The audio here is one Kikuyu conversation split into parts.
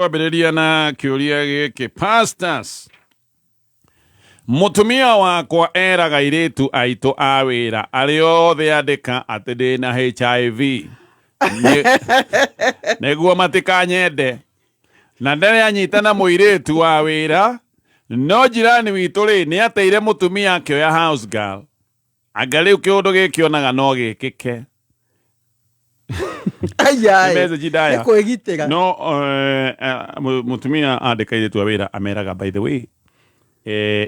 Twambĩrĩria na kĩũria gĩkĩ pastors. Mũtumia wakwa eraga airĩtu aitũ a wĩra arĩa othe andĩka atĩ ndĩna HIV nĩguo matikanyende na ndarĩ anyita na mũirĩtu wa wĩra no jirani witũ rĩ nĩ ateire mũtumia akĩoya house girl. Anga rĩu kĩũndũ gĩkĩ onaga no gĩkĩke. Nĩ message ndaya. Nĩ kwĩgitĩra. No mũtumia andĩka airĩtu a wĩra ameraga by the way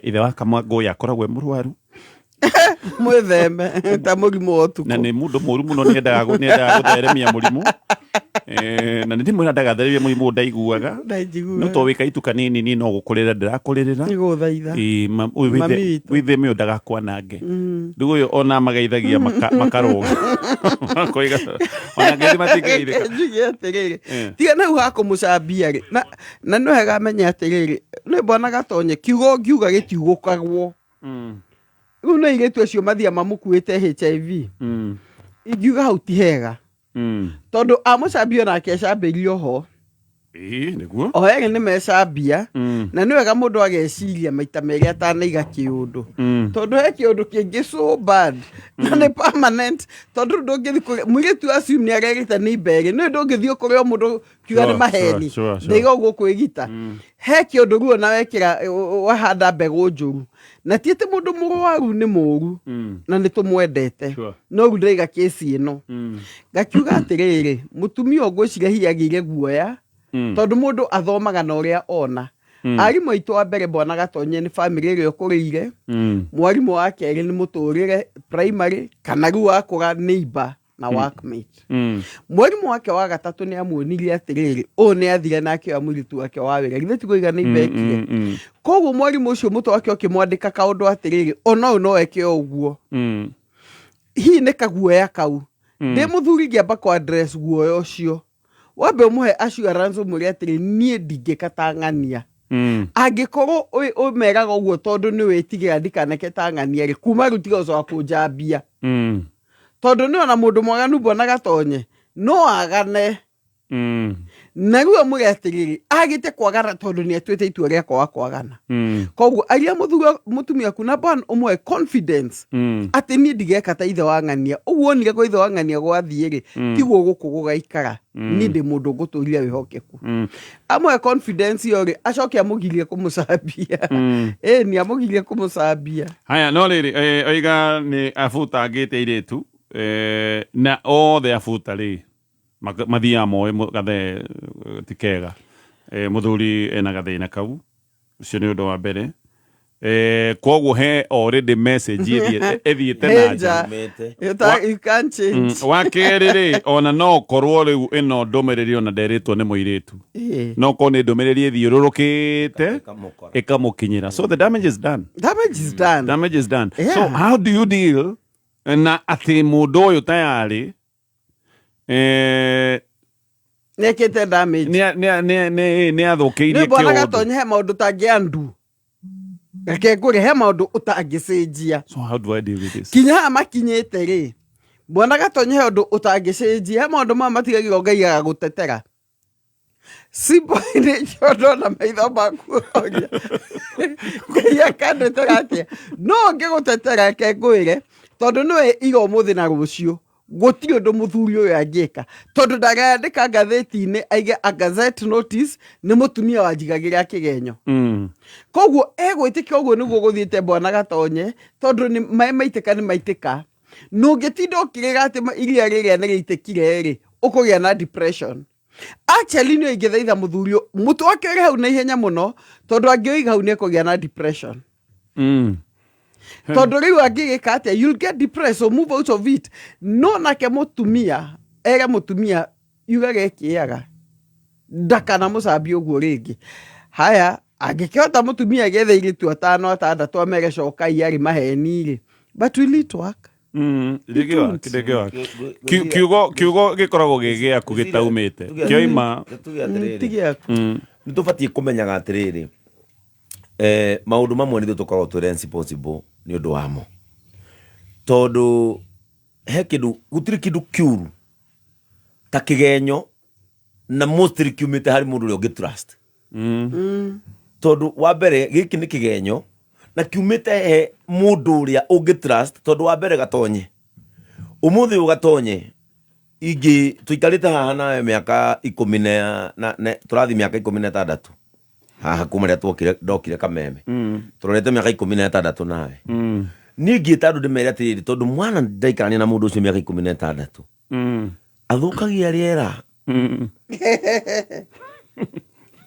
ithe wa Kamangũya akoragwo e mũrwaru. Mwĩtheme ta mũrimũ wa ũtukũ. Na nĩ mũndũ mũru mũno, nĩendaga gũtheremia mũrimũ. Na nĩ ndĩmwĩra ndagatheremia mũrimũ ndaiguaga. Ndaiguaga. No to wĩ kaitu kanini niĩ no gũkũrĩra ndĩrakũrĩrĩra. Nĩgũthaitha. Ĩĩ, ũyũ Mami witũ. wĩtheme ũyũ ndagakwanange. Rĩu ũyũ ona mageithagia makarũga. Makoiga ona ngeithi matingĩgeithĩka. Reke njuge atĩrĩrĩ, tiga na hau ha kũmũcambia rĩ, na nĩ wega amenye atĩrĩrĩ, nĩ mbona gatonye kiugo ngiuga gĩtiugũkagwo. Rĩu nĩ airĩtu acio mathiaga mamũkuĩte HIV. Ingiuga hau ti hega. Tondũ amũcambia onake ecambĩrio ho. Ĩĩ, nĩguo. O erĩ nĩ mecambia. Na nĩ wega mũndũ ageciria maita merĩ atanaiga kĩũndũ. Tondũ he kĩũndũ kĩngĩ so bad. Na nĩ permanent. Tondũ ndũngĩthiĩ kũrĩ, mũirĩtu assume nĩ arerĩte nĩ iberĩ. Nĩ ndũngĩthiĩ kũrĩ o mũndũ kiuga nĩ maheni. Sure. Ndaiga ũguo kwĩgita. He kĩũndũ ruo na wekĩra, wahanda mbegũ njũru. Na ti atĩ mũndũ mũrwaru nĩ mũru. Na nĩ tũmwendete. No rĩu ndaiga kesi ĩno. Ngakiuga atĩrĩrĩ, mũtumia ũyũ ngwĩciria hihi agĩire guoya. Tondũ mũndũ athomaga na ũrĩa ona. Arimũ aitũ a mbere bwana Gatonye nĩ family ĩrĩa ũkũrĩire. Mwarimũ wa kerĩ nĩ mũtũrĩre primary kana rĩu wakũra neighbor na workmate. Mwarimũ wake wa gatatũ nĩ amuonirie atĩrĩrĩ, ũyũ nĩ athire na akĩoya mũirĩtu wake wa wĩra. Githĩ ti kũiga neighbor ekire? Koguo mwarimũ ũcio mũtwe wake ũkĩmwandĩka kaũndũ atĩrĩrĩ, ona ũyũ no eke o ũguo. Hihi nĩ kaguoya kau. Ndĩ mũthuri ngĩamba kũ address guoya ũcio. Wambe ũmũhe assurance ũmwĩre atĩrĩ, niĩ ndingĩka ta ng'ania. Angĩkorwo ũmeraga ũguo tondũ nĩ wĩtigĩra ndikaneke ta ng'ania rĩ, kuma rĩu tiga ũcoka kũnjambia. Tondũ nĩ ona mũndũ mwaganu mbona gatonye, no agane. Na rĩu amwĩre atĩrĩrĩ, agĩte kwagana tondũ nĩ atuĩte itua rĩa kwaga kwagana. Koguo aria mũthuri mũtumia aku number one ũmũhe confidence atĩ niĩ ndigeka ta ithe wa ng'ania. Ũguo wonire kwa ithe wa ng'ania gwathiĩ rĩ, tiguo gũkũ gũgaikara. Niĩ ndĩ mũndũ ngũtũria wĩhokeku. Amũhe confidence ĩyo rĩ, acoke amũgirie kũmũcambia. Ĩni amũgirie kũmũcambia. Haya, no rĩrĩ, oiga nĩ abutangĩte airĩtu, na othe abuta rĩ, mathiaga moĩ gathe ti kega. Mũthuri ena gathĩna kau, ũcio nĩ ũndũ wa mbere. Koguo he already message ĩthiĩte na nja. Nja. You can't change. Wa kerĩ rĩ, ona no korwo rĩu ĩno ndũmĩrĩri ona nderĩtwo nĩ mũirĩtu. No korwo nĩ ndũmĩrĩri ĩthiũrũrũkĩte Ĩkamũkora. ĩkamũkinyĩra. So the damage is done. Damage is done. Damage is done. So how do you deal na atĩ mũndũ ũyũ tayarĩ Nĩekĩte damage. Nĩ athũkĩirie Nĩ bwana kĩũndũ. Gatonye he maũndũ ũtangĩandu. Reke ngũre he maũndũ ũtangĩcenjia. So how do I deal with this? Kinya haha makinyĩte rĩ, bwana Gatonye he ũndũ ũtangĩcenjia. He maũndũ maya matigagĩrwo Ngai agagũtetera. Simple nĩkĩo ndona maitho maku ũroria. Ngai akandetera atĩa? No ngĩgũtetera reke ngwĩre, tondũ nĩwe iga ũmũthĩ na rũciũ. Gũtirĩ ũndũ mũthuri ũyũ angĩka, tondũ ndagandĩka ngathĩti-inĩ aige a gazette notice nĩ mũtumia wanjigagĩra kĩgenyo. Koguo egwĩtĩkia ũguo nĩguo gũthiĩte bwana Gatonye, tondũ nĩ maĩ maitĩka nĩ maitĩka. Na ũngĩtinda ũkĩrĩra atĩ iria rĩrĩa nĩ rĩitĩkire rĩ, ũkũgĩa na depression. Actually nĩ ingĩthaitha mũthuri ũyũ, mũtwe wake ũrĩ hau na ihenya mũno, tondũ angĩũiga hau nĩ ekũgĩa na depression. Tondũ rĩu angĩgĩka atĩa, you'll get depressed, so move out of it. No nake mũtumia, ere mũtumia, yugaga ĩkĩaga. Ndakanamũcambie ũguo rĩngĩ. Haya, angĩkĩhota mũtumia agĩethe airĩtu atano atandatũ amere cokai arĩ maheni rĩ, but will it work? Ndĩngĩwork, ndĩngĩwork. Kiugo gĩkoragwo gĩ gĩaku gĩtaumĩte. Kĩoima. Tuge atĩrĩrĩ. Ti gĩaku. Nĩ tũbatiĩ kũmenyaga atĩrĩrĩ, maũndũ mamwe nĩ ithuĩ tũkoragwo twĩ responsible nĩ ũndũ wamo. Tondũ he kĩndũ, gũtirĩ kĩndũ kĩũru ta kĩgenyo Na mostly kiumĩte harĩ mũndũ ũrĩa ũngĩ trust, tondũ wa mbere gĩkĩ nĩ kĩgenyo na kiumĩte he mũndũ ũrĩa ũngĩ trust, tondũ wa mbere Gatonye, ũmũthĩ ũyũ Gatonye ingĩ tũikarĩte haha nawe mĩaka 10 na tũrathiĩ mĩaka 16 haha kuma rĩrĩa twokire, ndokire Kameme. Tũrorete mĩaka 16 nawe. Niĩ ngĩta andũ ndĩmere atĩrĩrĩ, tondũ mwana ndaikarania na mũndũ ũcio mĩaka 16, athũkagia rĩera,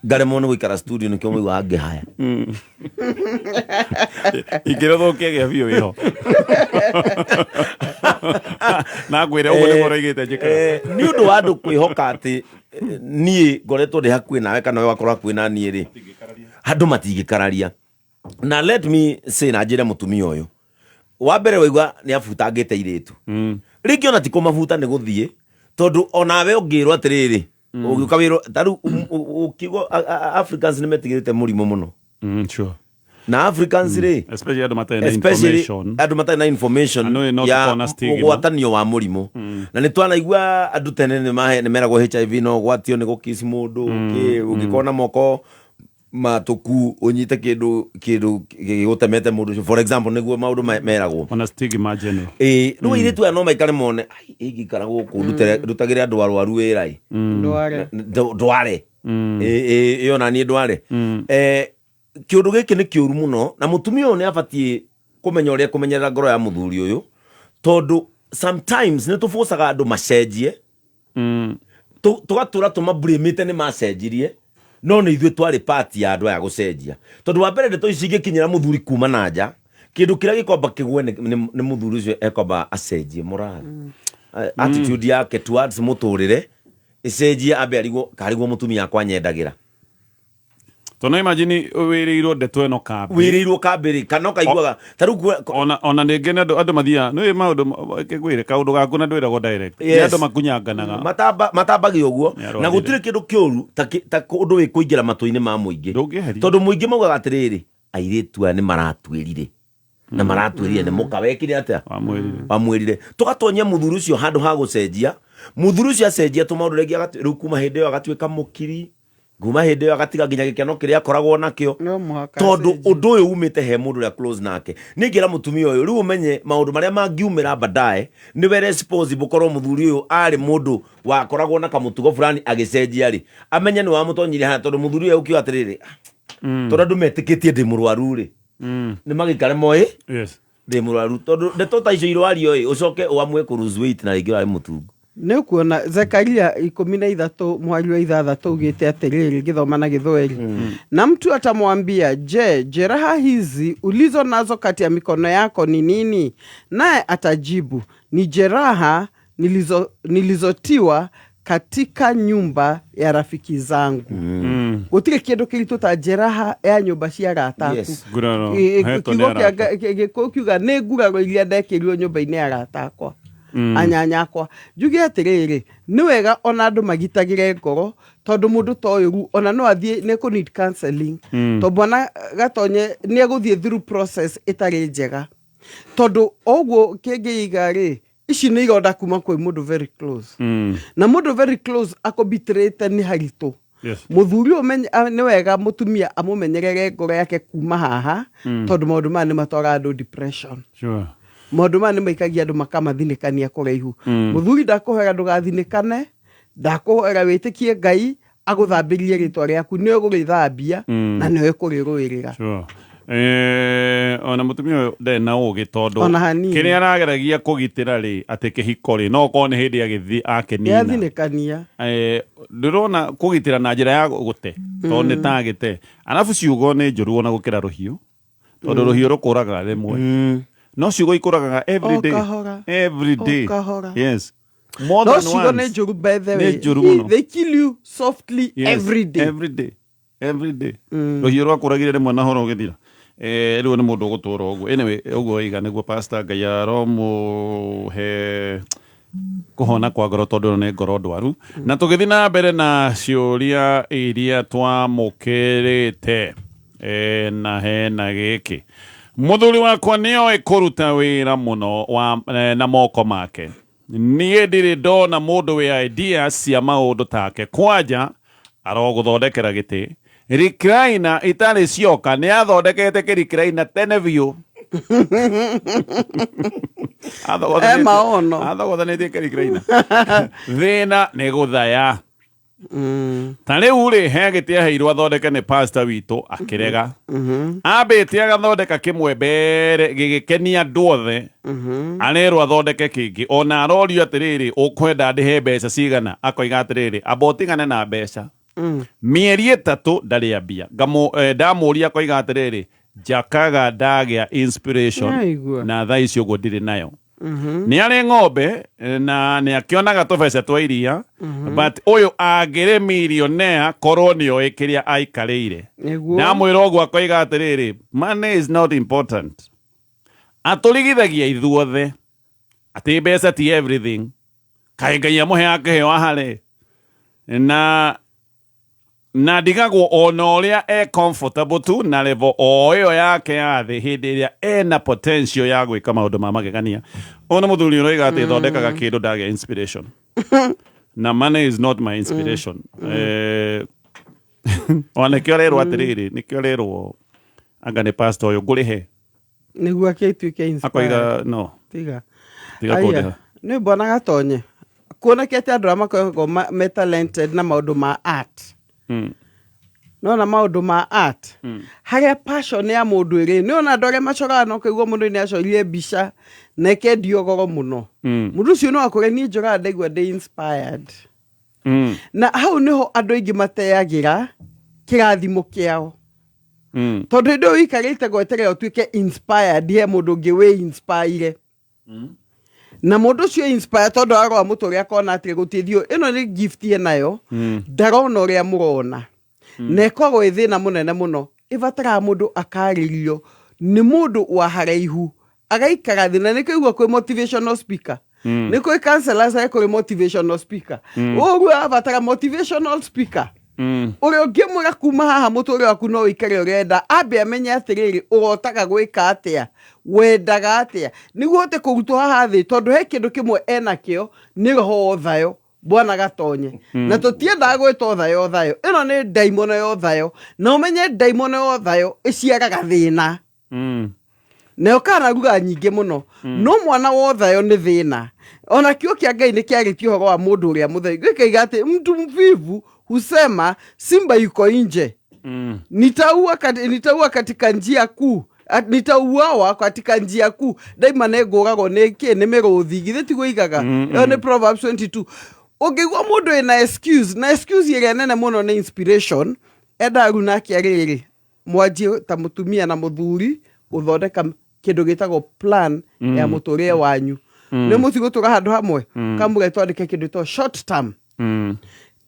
ngaremwo nĩ gũikara studio, nĩkĩo mũiguaga ngĩhaya. Ingĩrũthũkia gĩa biũ ĩho na ngwĩre ũguo nĩguo ũroigĩte njĩkaga. Nĩ ũndũ wa andũ kwĩhoka atĩ niĩ ngoretwo ndĩ hakuhĩ nawe kana we wakorwo hakuhĩ na niĩ rĩ, andũ matingĩkararia. Na let me say, na njĩre mũtumia ũyũ, wa mbere waigua nĩ abutangĩte irĩtu, rĩngĩ ona ti kũmabuta, nĩ gũthiĩ, tondũ onawe ũngĩrwo atĩrĩrĩ, ũgĩũka wĩrwo ta rĩu ũkiuga Africans nĩ metigĩrĩte mũrimũ mũno. Na Africans rĩ, Especially andũ matarĩ na especially information. Andũ matarĩ na information Na nĩũĩ no ya tũkona stigma. ũgwatanio wa mũrimũ. Na nĩ twanaigua andũ tene nĩ meragwo HIV no ũgwatio nĩ gũkiss mũndũ, kĩ ũngĩkorwo na moko matũku ũnyite kĩndũ gĩgũtemete mũndũ ũcio, for example, nĩguo maũndũ meragwo. Ona stigma general. Ĩĩ, rĩu airĩtu aya no maikare mone, "Ai, ingĩikara gũkũ ndutagĩre andũ arwaru wĩra ĩ, Ndware. Ndware. Ĩ, ĩ, ĩyo na niĩ ndware." Kĩũndũ gĩkĩ nĩ kĩũru mũno, na mũtumia ũyũ nĩ abatiĩ kũmenya ũrĩa kũmenyerera ngoro ya mũthuri ũyũ, tondũ sometimes nĩ tũbocaga andũ macenjie, tũgatũra tũmaburimĩte nĩ macenjirie, no nĩ ithuĩ twarĩ part ya andũ aya gũcenjia, tondũ wa mbere ndeto ici ingĩkinyĩra mũthuri kuma na nja, kĩndũ kĩrĩa gĩkwamba kĩgwe nĩ mũthuri ũcio ekwamba acenjie moral, attitude yake towards mũtũrĩre ĩcenjie, ambe arigwo karigwo mũtumia akwa nyendagĩra. Tondũ imagine wĩrĩirwo ndeto ĩno kambĩ. Wĩrĩirwo kambĩrĩ kana ũkaiguaga ta rĩu Ona rĩngĩ nĩ andũ mathiaga nĩ maũndũ ngwĩre kaũndũ gaku na ndwĩragwo direct, nĩ andũ makunyanganaga. Matambagia ũguo. Nĩ Na arwarire. Gũtirĩ kĩndũ kĩũru ta ũndũ wĩ kũingĩra matũ-inĩ ma mũingĩ. Ndũngĩeheria. Tondũ mũingĩ maugaga atĩrĩrĩ, airĩtu aya nĩ maratwĩrire na maratwĩrire nĩ mũka wekire atĩa. Wamwĩrire. Wamwĩrire. Tũgatonyia mũthuri ũcio handũ ha gũcenjia, mũthuri ũcio acenjia tũmaũndũ rĩngĩ, rĩu kuma hĩndĩ ĩyo agatuĩka mũkiri, kuma hĩndĩ ĩyo agatiga nginya gĩkeno kĩrĩa akoragwo nakĩo. No mũhaka Tondũ acenjie. Ũndũ ũyũ umĩte he mũndũ ũrĩa close nake. Nĩ ngĩra mũtumia ũyũ rĩu ũmenye maũndũ marĩa mangiumĩra baadaye nĩwe responsible. Korwo mũthuri ũyũ arĩ mũndũ wakoragwo na kamũtugo fulani agĩcenjia rĩ, amenye nĩ wamũtonyirie haya, tondũ mũthuri ũyũ ũkiuga atĩrĩrĩ, "Ah, tondũ andũ metĩkĩtie ndĩ mũrwaru rĩ, nĩ magĩikare moĩ ndĩ mũrwaru," tondũ ndeto ta icio irwario ĩ, ũcoke ũamue kũ lose weight na rĩngĩ ũrarĩ mũtungu. Nĩ ũkuona Zekaria 13 mũhari wa 6 ugĩte atĩrĩrĩ, ngĩthoma na Gĩthweri, "Na mtu atamwambia, 'Je, jeraha hizi ulizo nazo kati ya mikono yako ni nini?' Naye atajibu, 'Ni jeraha nilizotiwa katika nyumba ya rafiki zangu.'" Gũtirĩ kĩndũ kĩritũ ta jeraha ya nyũmba cia arata aku. Nguraro, hetwo nĩ Kiugo kĩa arata. Gĩkũyũ kiuga nĩ nguraro iria ndekĩrirwo nyũmba-inĩ ya arata akwa, anyanya akwa. Njuge atĩrĩrĩ, nĩ wega ona andũ magitagĩre ngoro, tondũ mũndũ ta ũyũ rĩu ona no athiĩ nĩ kũ need counseling, tondũ mwana Gatonye nĩ egũthiĩ through process ĩtarĩ njega, tondũ ũguo kĩngĩiga rĩ, ici nĩ ironda kuma kwĩ mũndũ very close, na mũndũ very close akũbitirĩte nĩ haritũ. Mũthuri ũyũ nĩ wega mũtumia amũmenyerere ngoro yake kuma haha, tondũ maũndũ maya nĩ matwaraga andũ depression. Maũndũ maya nĩ maikagia andũ makamathinĩkania kũraihu. Mũthuri, ndakũhoera ndũgathinĩkane, ndakũhoera wĩtĩkie Ngai agũthambĩrie rĩtwa rĩaku, nĩwe gũrĩthambia na nĩwe kũrĩrũĩrĩra. Sure. Ona mũtumia ũyũ ndarĩ na ũgĩ, tondũ Ona hanini. Kĩrĩa arageragia kũgitĩra rĩ, atĩ kĩhiko rĩ, no okorwo nĩ hĩndĩ agĩthiĩ akenina. Nĩathinĩkania. Ndĩrona kũgitĩra na njĩra ya gũte, tondũ nĩ ta agĩte, arabu ciugo nĩ njũru ona gũkĩra rũhiũ, tondũ rũhiũ rũkũragaga rĩmwe, no ciugo ikũragaga every O day. kahora. Every O day. kahora. Yes, more No than ciugo once. nĩ njũru, by the way. Nĩ njũru mũno. They kill you softly every day. Every day, every day. Rũhiũ rwakũragire rĩmwe na horo ũgĩthira. Rĩu nĩ mũndũ ũgũtũra ũguo. Anyway, ũguo waiga nĩguo, pastor, Ngai aromũhe kũhona kwa ngoro, tondũ ĩno nĩ ngoro ndwaru. Na tũgĩthiĩ na mbere na ciũria iria twamũkĩrĩte, na hena gĩkĩ: mũthuri wakwa nĩoĩ kũruta wĩra mũno wa, na moko make. Niĩ ndirĩ ndona mũndũ wĩ ideas cia maũndũ take. Kwanja arogũthondekera gĩtĩ. Recliner itarĩ cioka nĩ athondekete kĩrecliner tene biũ. E maono. Athogothanĩtie kĩrecliner. Thĩna nĩ gũthaya. Ta rĩu rĩ, he gĩtĩ aheirwo athondeke nĩ pastor witũ akĩrega. Ambĩte agathondeka kĩmwe mbere gĩgĩkenia andũ othe. Arerwo athondeke kĩngĩ. Ona arorio atĩrĩrĩ, ũkwenda ndĩhe mbeca cigana? Akoiga atĩrĩrĩ, amba ũtigane na mbeca. Mĩeri 3 ndarĩ ambia. Ndamũria akoiga atĩrĩrĩ, njakaga ndagĩa inspiration Nĩaigua. na thaa ici ũguo ndirĩ nayo. Nĩ arĩ ng'ombe na nĩ akĩonaga tũbeca twa iria, but ũyũ angĩrĩ millionaire korwo nĩ oĩ kĩrĩa aikarĩire. Ndamwĩra ũguo akoiga atĩrĩrĩ, money is not important. Atũrigithagia ithuothe atĩ mbeca ti everything. Kaĩ Ngai amũheaga kĩheo ahare na ndigagwo ona ũrĩa e comfortable tu na level o ĩyo yake ya thĩ hĩndĩ ĩrĩa ena potential ya gwĩka maũndũ ma magegania. Ũyũ nĩ mũthuri ũroiga atĩ thondekaga kĩndũ ndagĩa inspiration. Na money is not my inspiration. Ona nĩkĩo arerwo atĩrĩrĩ, nĩkĩo arerwo anga nĩ pastor ũyũ ngũrĩhe. Nĩguo akĩtuĩke inspired. Akoiga no. Tiga. Tiga Aya, kũndĩha. nĩ mbona Gatonye. Kuonekete andũ arĩa makoragwo me talented na maũndũ ma art. Nona maũndũ ma art. Harĩa passion ya mũndũ ĩrĩ, nĩ ona andũ arĩa macoraga no kũigua mũndũ nĩ acorire mbica na ĩkendio goro mũno. Mũndũ ũcio no akũre niĩ njoraga ndaigua ndĩ inspired. Na hau nĩho andũ aingĩ mateagĩra kĩrathimo kĩao. Tondũ hĩndĩ ĩyo ũikarĩte gweterera ũtuĩke inspired he mũndũ ũngĩ wĩ inspire. Na mũndũ ũcio inspire tondũ arora mũtũrĩre akona atĩ gũtirĩ ĩno nĩ gift enayo, ndarona ũrĩa mũrona. Na ĩkoragwo ĩ thĩna mũnene mũno. Ĩbataraga mũndũ akarĩrio nĩ mũndũ wa haraihu agaikara thĩ, na nĩkĩo igua kwĩ motivational speaker. Nĩ kwĩ counselors na kwĩ motivational speaker. Ũguo abatara motivational speaker. Ũrĩa ũngĩmwĩra kuma haha mũtũrĩre waku no ũikare ũrĩa ũrenda, ambe amenye atĩrĩrĩ, ũrotaga gwĩka atĩa, wendaga atĩa, nĩguo ũhote kũrutwo haha thĩ, tondũ he kĩndũ kĩmwe enakĩo nĩ roho wa ũthayo, Bwana Gatonye. Na tũtiendaga gwĩta ũthayo ũthayo, ĩno nĩ ndaimono ya ũthayo, na ũmenye ndaimono ya ũthayo ĩciaraga thĩna. Na ũkana ruga nyingĩ mũno. No mwana wa ũthayo nĩ thĩna. Ona kiugo kĩa Ngai nĩ kĩarĩtie ũhoro wa mũndũ ũrĩa mũthei. Gĩkaiga atĩ mtu mvivu husema simba yuko nje. Nitaua nitaua katika njia kuu. Nitauawa katika njia kuu. Ndaima nĩ ngũragwo nĩ kĩ? Nĩ mĩrũthi. Githĩ tiguo igaga? Ĩyo nĩ Proverbs 22. Ũngĩigua mũndũ wĩna excuse, na excuse ĩrĩa nene mũno nĩ inspiration, endaga rĩu nake arĩrĩ, mwanjie ta mũtumia na mũthuri gũthondeka kĩndũ gĩtagwo plan ya mũtũrĩre wanyu. Nĩ mũtigũtũra handũ hamwe? Kamũge twandĩke kĩndũ gĩtagwo short term.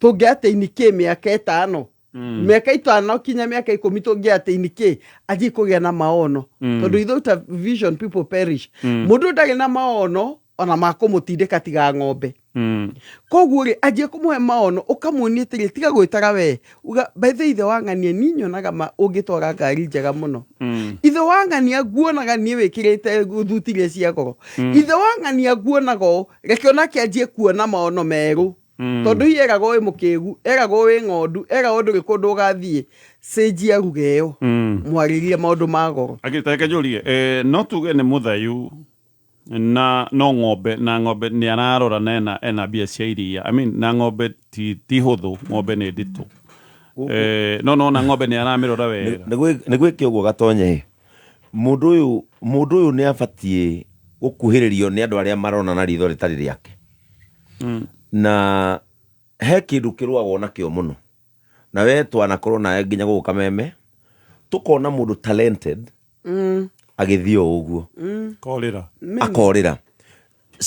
Tũngĩatĩini kĩ mĩaka 5? Mĩaka 5 kinya mĩaka 10 tũngĩatĩini kĩ? Athiĩ kũgĩa na maono. Tondũ without a vision people perish. Mũndũ ndarĩ na maono ona makũmũtindĩka tiga ng'ombe. Koguo rĩ, anjie kũmũhe maono, ũkamuonia atĩrĩ, tiga gwĩtara we. Uga, by the way, ithe wa ng'ania, niĩ nyonaga ma ũngĩtwara ngari njega mũno. Ithe wa ng'ania nguonaga niĩ wĩkĩrĩte thuti iria cia goro. Ithe wa ng'ania nguonaga ũũ, reke onake anjie kuona maono merũ. Tondũ hihi eragwo wĩ mũkĩgu, eragwo wĩ ng'ondu, eragwo ndũrĩ kũndũ ũgathiĩ. Cenjia ruga ĩyo. Mwarĩrie maũndũ ma goro. Akiri, ta reke njũrie, no tuge nĩ mũthayu na no ng'ombe, na ng'ombe nĩ ararora na ena mbia cia iria. I mean, na ng'ombe ti hũthũ, ng'ombe nĩ nditũ. No nona ng'ombe nĩ aramĩrora wega. Nĩ gwĩke ũguo Gatonye. Mũndũ ũyũ nĩ abatiĩ gũkuhĩrĩrio nĩ andũ arĩa marona na ritho rĩtarĩ rĩake. Na he kĩndũ kĩrũagwo nakĩo mũno. Na we twanakorwo nawe nginya gũkũ Kameme, tũkona mũndũ talented agĩthiĩ o ũguo. Akorĩra. Akorĩra.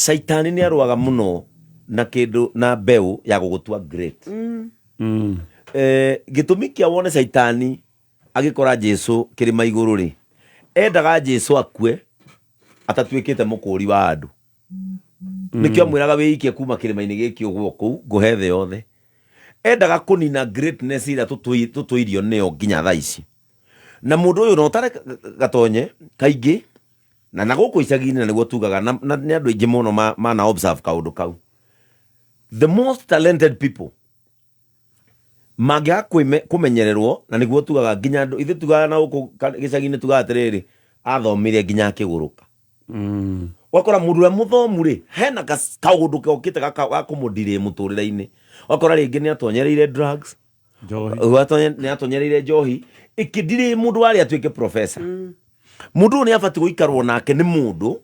Caitani nĩ arũaga mũno na kĩndũ na mbeũ ya gũgũtua great. Gĩtũmi kĩa wone Caitani agĩkora Jesu kĩrĩma igũrũ rĩ, endaga Jesu akue atatuĩkĩte mũkũri wa andũ. Nĩkĩo amwĩraga wĩikie kuma kĩrĩma-inĩ gĩkĩ ũguo kũu ngũhe thĩ yothe. Endaga kũnina greatness ĩrĩa tũtũirio nĩyo nginya thaa ici. Na mũndũ ũyũ no ũtare Gatonye kaingĩ Na gũkũ icagi-inĩ na nĩguo tugaga na nĩ andũ aingĩ mũno mana observe kaũndũ kau. The most talented people mangĩaga kũmenyererwo, na nĩguo tugaga nginya andũ ithuĩ tugaga na gũkũ gĩcagi-inĩ tugaga atĩrĩrĩ, athomire nginya akĩgũrũka. Ũgakora mũndũ ũrĩa mũthomu rĩ, hena kaũndũ gokĩte ga kũmũndirĩ mũtũrĩre-inĩ. Ũgakora rĩngĩ nĩ atonyereire drugs, Njohi. Nĩ atonyereire njohi ĩkĩndirĩ mũndũ warĩ atuĩke professor. Mũndũ ũyũ nĩ abatiĩ gũikarwo nake nĩ mũndũ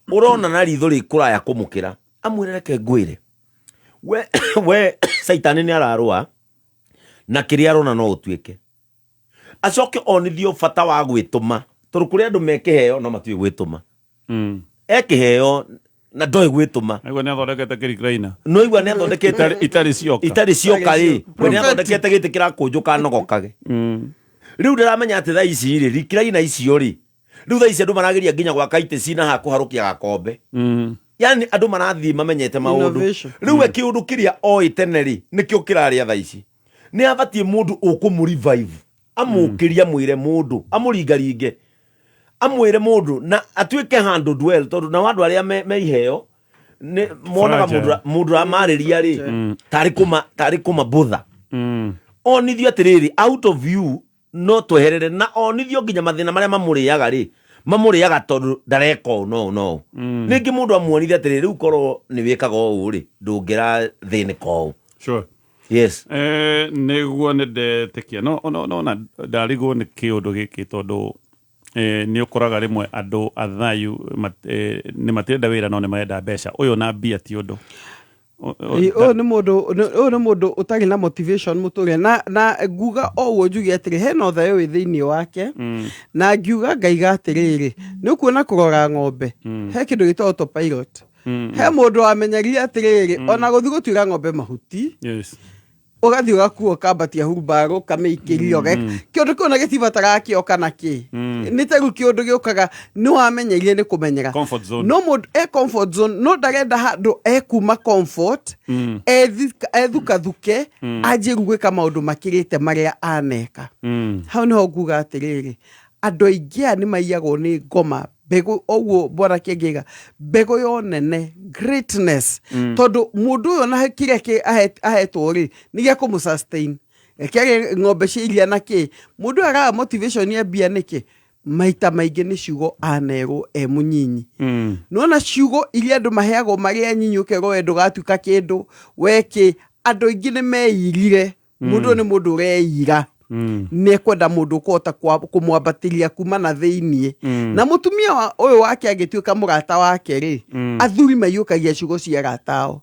ũrona na ritho rĩ kũraya kũmũkĩra, amwĩre reke ngwĩre we caitani nĩ ararũa na kĩrĩa arona no ũtuĩke. Acoke onithio bata wa gwĩtũma, tondũ kũrĩ andũ me kĩheo no matiũĩ gwĩtũma. E kĩheo na ndoĩ gwĩtũma. Naigua nĩ athondekete kĩrikraina. No igua nĩ athondekete itarĩ cioka. Itarĩ cioka rĩ, we nĩ athondekete gĩtĩ kĩrakũnjũka nogokage. Rĩu ndĩramenya atĩ thaa ici rĩ, rikraina icio rĩ, rĩu thaa ici andũ marageria nginya gwaka itĩ cina ha kũharũkia gakombe. Yani andũ marathiĩ mamenyete maũndũ. Innovation. Rĩu we kĩũndũ kĩrĩa oĩ tene rĩ, nĩkĩo kĩrarĩa thaa ici. Nĩ abatiĩ mũndũ ũkũmũ revive, amũkĩrie, amwĩre mũndũ, amũringaringe, amwĩre mũndũ na atuĩke handled well, tondũ nao andũ arĩa me iheo nĩ monaga Fragile. mũndũ ũramarĩria rĩ, tarĩ kũmabũtha. Onithio atĩrĩrĩ, out of you no tweherere, na onithio nginya mathĩna marĩa mamũrĩaga rĩ, mamũrĩaga tondũ ndareka ũũ no ũũ no ũũ. Rĩngĩ mũndũ amuonithia atĩrĩrĩ, rĩu korwo nĩ wĩkaga ũũ rĩ, ndũngĩrathĩnĩka ũũ. Yes. Nĩguo nĩ ndetĩkia. No, no, no, na ndarigwo nĩ kĩũndũ gĩkĩ tondũ nĩ ũkoraga rĩmwe andũ athayu nĩ matirenda wĩra no nĩ marenda mbeca. Ũyũ na mbia ti ũndũ. Ĩ, ũyũ nĩ mũndũ, ũyũ nĩ mũndũ ũtarĩ na motivation mũtũrĩre. Na nguga o ũguo njuge atĩrĩ, hena ũthayũ wĩ thĩinĩ wake. Na ngiuga ngaiga atĩrĩrĩ, nĩ ũkuona kũrora ng'ombe, he kĩndũ gĩtagwo autopilot. He mũndũ wamenyerire atĩrĩrĩ, ona gũthiĩ gũtuĩra ng'ombe mahuti, ũgathiĩ ũgakua ũkambatia hurumbarũ, ũkamĩikĩria, ũgeka. Kĩũndũ kĩu ona gĩtibataraga kĩo kana kĩ. Nĩ ta rĩu kĩũndũ gĩũkaga, nĩ wamenyerire nĩ kũmenyera. Comfort zone. No mũndũ e comfort zone, no ndarenda handũ ekuma comfort, ethukathuke, anjie rĩu gwĩka maũndũ makĩrĩte marĩa aneka. Hau nĩho nguga atĩrĩrĩ, andũ aingĩ aya nĩ maiyagwo nĩ ngoma, mbegũ, ũguo bwana Kĩengeiga, mbegũ ya ũnene, greatness. Tondũ mũndũ ũyũ ona kĩrĩa ahetwo rĩ, nĩ gĩa kũmũ sustain. Reke arĩe ng'ombe cia iria na kĩ. Mũndũ ũyũ araga motivation ya mbia nĩkĩ? Maita maingĩ nĩ ciugo anerwo e mũnyinyi. Nĩwona ciugo iria andũ maheagwo marĩ anyinyi ũkerwo we ndũgatuĩka kĩndũ, we kĩ, andũ aingĩ nĩ meirire. Mũndũ ũyũ nĩ mũndũ ũreira. Nĩ ekwenda mũndũ ũkũhota kũmwambatĩria kuma na thĩiniĩ. Na mũtumia ũyũ wake angĩtuĩka mũrata wake rĩ, athuri maiyũkagia ciugo cia arata ao.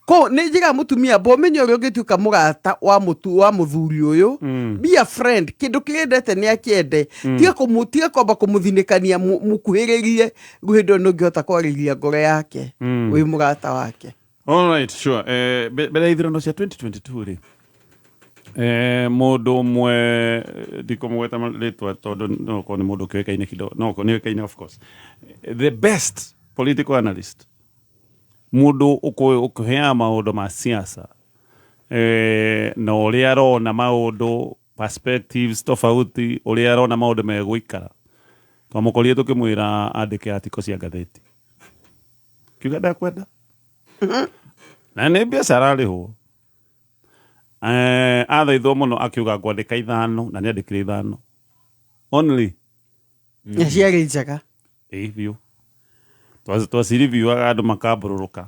Ko nĩ njĩra mũtumia, mbo ũmenye ũrĩa ũngĩtuĩka mũrata wa mũthuri ũyũ. Be a friend, kĩndũ kĩrĩa endete nĩ akĩende. Tiga kwamba kũmũthinĩkania, mũkuhĩrĩrie, rĩu hĩndĩ ĩyo nĩ ũngĩhota kwarĩria ngoro yake, wĩ mũrata wake. All right, sure. Mbere ya ithurano cia 2022 rĩ, mũndũ ũmwe, ndikũmũgweta rĩtwa tondũ no okorwo nĩ mũndũ ũkĩũĩkaine kidogo, no okorwo nĩ ũĩkaine of course. The best political analyst, mũndũ ũkũheaga maũndũ ma siasa, na ũrĩa arona maũndũ, perspectives tofauti, ũrĩa arona maũndũ megũikara. Twamũkorire tũkĩmwĩra andĩke article cia ngathĩti. Kiuga ndakwenda. Na nĩ biacara arĩhwo. Athaithwo mũno akiuga ngwandĩka 5, na nĩ andĩkire 5. Only. Na ciarĩ njega. Ĩĩ, biũ. Twacireviewaga andũ makambũrũrũka.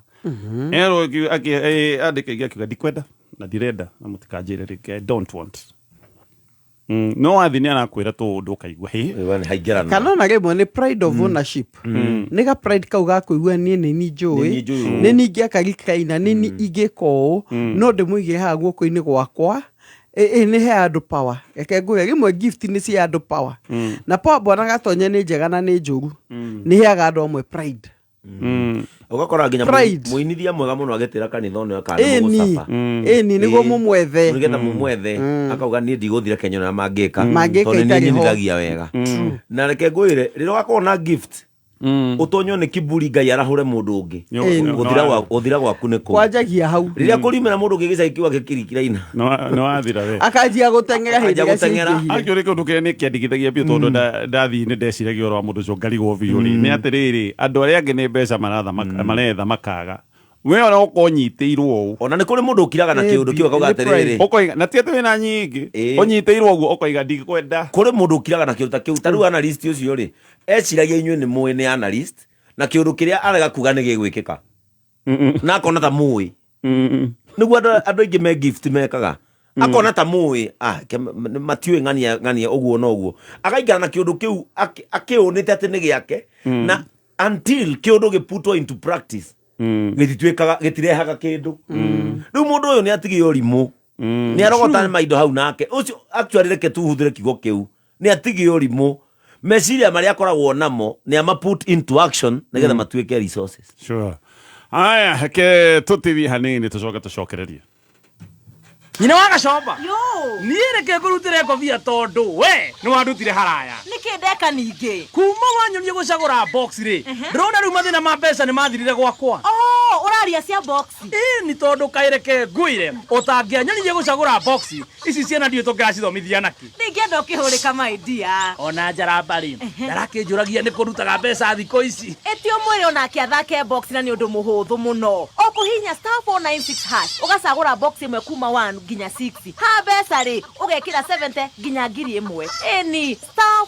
Erwo andĩka ingĩ akiuga ndikwenda na ndirenda na mũtikanjĩre rĩngĩ, I don't want. No wathi nĩ arakwĩra tũũndũ ũkaigua, hĩ. Ĩwa nĩ haingĩrana. Kana ona rĩmwe nĩ pride of ownership. Nĩ ga pride kau ga kũigua niĩ nĩ niĩ njũĩ, Nĩ niĩ njũĩ ũũ. nĩ niĩ ingĩaka recliner, nĩ niĩ ingĩka ũũ, no ndĩmũigĩre haha guoko-inĩ gwakwa. Nĩ he andũ power. Reke ngwĩre, rĩmwe gift nĩ cia andũ power. Na power bwana Gatonye nĩ njega na nĩ njũru. Nĩ heaga andũ amwe pride. Ũgakora nginya Pride. mũinithia mwega mũno agĩtĩra kanitha ũyũ kana nĩ Ĩni. mũgũcaba. Ĩni, nĩguo mũmwethe. Nĩgetha mũmwethe. Akauga niĩ ndigũthira Kenya na mangĩka. Mangĩka Tondũ nĩ itarĩ ho. nyinithagia wega. Na reke ngwĩre, rĩrĩa ũgakorwo na gift, Ũtonywo nĩ kiburi Ngai arahũre mũndũ ũngĩ. Gũthira gwaku nĩ kũu. Kwanjagia hau. Rĩrĩa kũriumĩra mũndũ ũngĩ gĩcagi kĩu agĩkirikiraina. Nĩ wathira we. Akanjia gũteng'era hĩndĩ Akanjia ĩrĩa gũteng'era. ciaingĩhire. Actually kĩndũ kĩrĩa nĩ kĩandigithagia biũ tondũ ndathiĩ nĩ ndeciragia ũhoro wa mũndũ ũcio ngarigwo biũ rĩ nĩ atĩrĩrĩ andũ arĩa angĩ nĩ mbeca maretha makaga we ona ũkorwo ũnyitĩirwo ũũ. Ona nĩ kũrĩ mũndũ ũkiraga na kĩũndũ kĩu akauga Nĩ pride. atĩrĩrĩ. Ũkoiga na ti atĩ wĩna nyingĩ ũnyitĩirwo ũguo ũkoiga ndikwenda. Kũrĩ mũndũ ũkiraga na kĩũndũ ta kĩu ta rĩu analyst ũcio rĩ eciragia inyuĩ nĩ mũĩ nĩ analyst na kĩũndũ kĩrĩa arega kuga nĩ gĩgwĩkĩka na akona ta mũĩ nĩguo andũ aingĩ me gift mekaga akona ta mũĩ ah, matiũĩ ng'ania ng'ania ũguo na ũguo agaikara na kĩũndũ kĩu akĩũnĩte atĩ nĩ gĩake na until kĩũndũ gĩputwo into practice gĩtituĩkaga gĩtirehaga kĩndũ. Rĩu mũndũ ũyũ nĩ atigire ũrimũ nĩ arogota maindo hau nake ũcio actually reke tuhũthĩre kiugo kĩu nĩ atigire ũrimũ meciria marĩa akoragwo namo nĩ ama put into action nĩgetha matuĩke resources. Sure. Haya, reke tũtithie hanini tũcoke tũcokererie. Nyina wa gacomba. Yo. Niĩ reke ngũrutĩre ngobia tondũ we nĩ wandutire haraya. Nĩkĩ ndeka ningĩ? Kuma wanyonia gũcagũra box rĩ, ndĩrona rĩu mathĩna ma mbeca nĩ mathirire gwakwa. Oh, ũraria cia box. Ĩĩ nĩ tondũ kaĩ reke ngwĩre ũtangĩanyonirie gũcagũra box ici ciana ndiũĩ tũngĩracithomithia nakĩ. Ndingĩenda ũkĩhũrĩka my dear. Ona njaramba rĩ, ndarakĩnjũragia nĩ kũrutaga mbeca thikũ ici. Ĩti ũmwĩre onake athake box na nĩ ũndũ mũhũthũ mũno. Ũkũhihinya *496# ũgacagũra box ĩmwe kuma 1 nginya 6. Ha mbeca rĩ, ũgekĩra 70 nginya 1000. Ĩni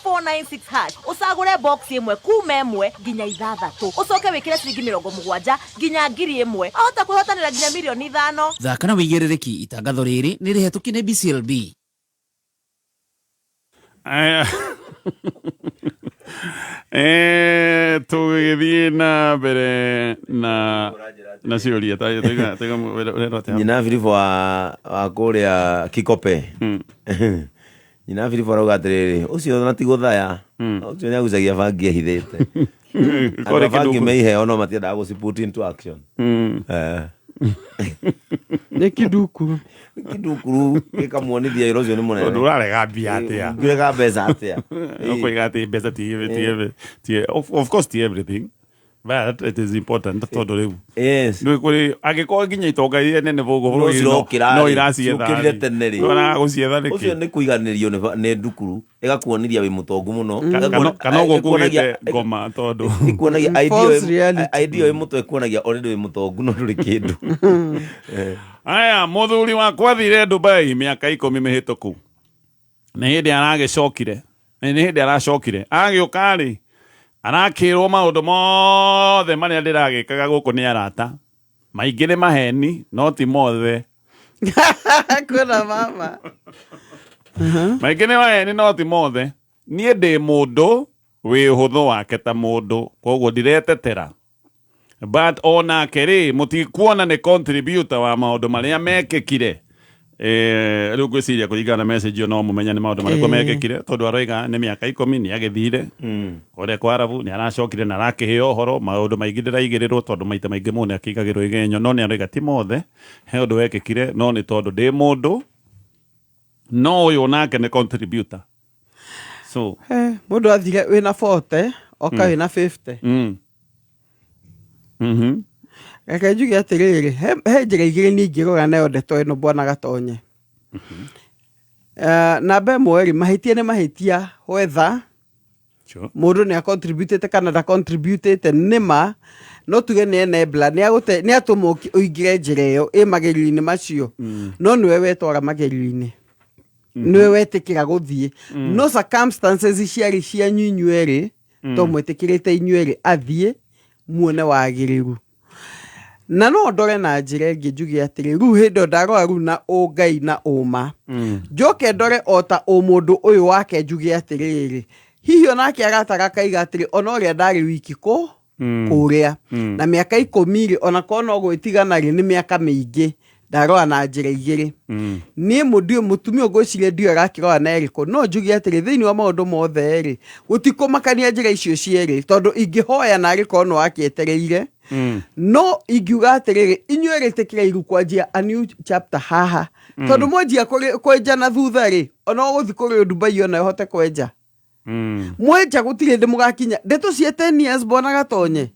*496# ũcagũre box ĩmwe kuma 1 nginya 6. Ũcoke wĩkĩre ciringi 70 nginya 1000. Ahota kwĩhotanĩra nginya mirioni 5. Thaka na wĩigĩrĩrĩki itangatho rĩrĩ nĩ rĩhetũkie nĩ BCLB. Aya. Tũgĩthiĩ na mbere na ciũria taiga ũrerwo atĩa? Nyina Filipo wa kũrĩa Kikope. Nyina Filipo arauga atĩrĩrĩ ũcio na ti gũthaya ũcio nĩ agucagia bangi ehithĩte. Andũ a bangi me iheo no matiendaga gũci put into action. Nĩ kidukuru. Kidukuru gĩkamuonithia wĩra ũcio nĩ mũnene. Tondũ ũrarega mbia atĩa? Ngĩrega mbeca atĩa? Ũkoiga atĩ mbeca ti of course ti everything but it is important tondũ rĩu. Yes. Nĩ kũrĩ angĩkorwo nginya itonga iria nene gũkũ No bũrũri-inĩ cirokĩra no rĩ, iracietha ciũkĩrire rĩ. tene rĩ. Ũraga gũcietha nĩkĩ? Ũcio nĩ kũiganĩrio nĩ ndukuru ĩgakuonithia wĩ mũtongu mũno. Kana ũguo kugĩte ngoma tondũ ikuonagia False reality. idea ĩ mũtwe ĩkuonagia already wĩ mũtongu no ndũrĩ kĩndũ. Aya, mũthuri wakwa athire Dubai mĩaka 10 mĩhĩtũku. Nĩ hĩndĩ aragĩcokire. Nĩ hĩndĩ aracokire. Agĩũka rĩ, arakĩrwo maũndũ mothe marĩa ndĩragĩkaga gũkũ nĩ arata. Maingĩ nĩ maheni, no ti mothe. Kwĩna mama. Maingĩ nĩ maheni, no ti mothe. Niĩ ndĩ mũndũ wĩ ũhũthũ wake ta mũndũ, koguo ndiretetera. But onake rĩ, mũtikuona nĩ contributor wa maũndũ marĩa mekĩkire. Rĩu ngwĩciria kũringana na message ĩyo no mũmenye nĩ maũndũ marĩkũ mekĩkire tondũ aroiga nĩ mĩaka 10 nĩ agĩthire kũrĩa kwa Arabu nĩ aracokire na arakĩheo ũhoro maũndũ maingĩ ndĩraigĩrĩrwo tondũ maita maingĩ mũndũ nĩ akĩigagĩrwo igenyo no nĩ aroiga ti mothe he ũndũ wekĩkire no nĩ tondũ ndĩ mũndũ no ũyũ nake nĩ contributor. So Mũndũ athire wĩna 40 oka wĩna 50. Reke njuge atĩrĩrĩ, he njĩra igĩrĩ niĩ ingĩrora nayo ndeto ĩno bwana Gatonye. Namba ĩmwe rĩ, mahĩtia nĩ mahĩtia whether mũndũ nĩ acontributĩte kana ndacontributĩte nĩ ma, no tuge nĩ enabler, nĩ atũma ũingĩre njĩra ĩyo ĩ magerio-inĩ macio, no nĩwe wetwara magerio-inĩ. Nĩwe wetĩkĩra gũthiĩ. No circumstances ciarĩ cianyu inyuerĩ, to mwetĩkĩrĩte inyuerĩ athiĩ muone wagĩrĩru. Na no ndore na njĩra ĩngĩ njuge atĩrĩ, rĩu hĩndĩ ĩyo ndarora rĩu na ũngai na ũma. Njoke ndore o ta ũmũndũ ũyũ wake njuge atĩrĩrĩ, hihi onake arataga akaiga atĩrĩ, ona ũrĩa ndarĩ wiki kũ kũrĩa. Na mĩaka 10 rĩ, ona korwo no gwĩtigana rĩ, nĩ mĩaka mĩingĩ. Ndarora na njĩra igĩrĩ. Niĩ mũndiũ mũtumia ngwĩciria ndiũ arakĩrora na ĩrĩkũ, no njuge atĩrĩ, thĩinĩ wa maũndũ mothe rĩ, gũtikũmakania njĩra icio cierĩ, tondũ ingĩhoya na arĩ korwo no akĩetereire. No ingiuga atĩrĩrĩ, inyuĩ rĩtĩkĩra iru kwanjia a new chapter haha. Tondũ mwanjia kwenja na thutha rĩ, ona ũgũthiĩ kũrĩ Dubai ona ũhote kwenja. Mwenja gũtirĩ hĩndĩ mũgakinya ndeto cia 10 years bwana Gatonye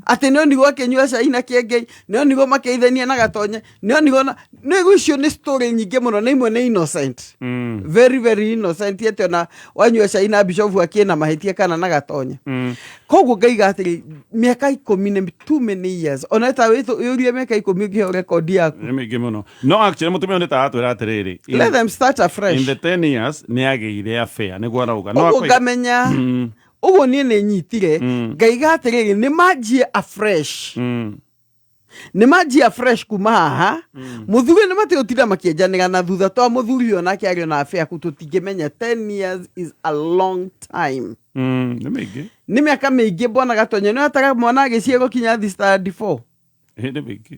atĩ nĩonirwo akĩnyua cai na Kĩengei, nĩonirwo makĩithania na Gatonye, nĩonirwo na nĩguo icio nĩ story nyingĩ mũno na imwe nĩ innocent, very very innocent, atĩ ona wanyua cai na bishofu akĩna mahĩtia kana na Gatonye. Koguo ngaiga atĩrĩ, mĩaka 10 nĩ too many years, ona ta wĩũrie mĩaka 10 ũngĩheo rekondi yaku. Nĩ mĩingĩ mũno, no actually mũtumia ũyũ nĩ ta aratwĩra atĩrĩrĩ, Let them start afresh. In the 10 years nĩ agĩire affair, nĩguo arauga. No Ũguo akoiga- ngamenya ũguo niĩ nĩ nyitire, ngaiga atĩrĩrĩ, nĩ manjie afresh, nĩ manjie afresh kuma haha. Mũthuri nĩ matigũtinda makĩenjanĩra na thutha twa mũthuri ũyũ nake arĩ ona affair ku tũtingĩmenya. 10 years is a long time. Nĩ mĩingĩ. Nĩ mĩaka mĩingĩ, bwana Gatonye, nĩ ataga mwana agĩciarwo kinya thi standard 4. Nĩ mĩingĩ.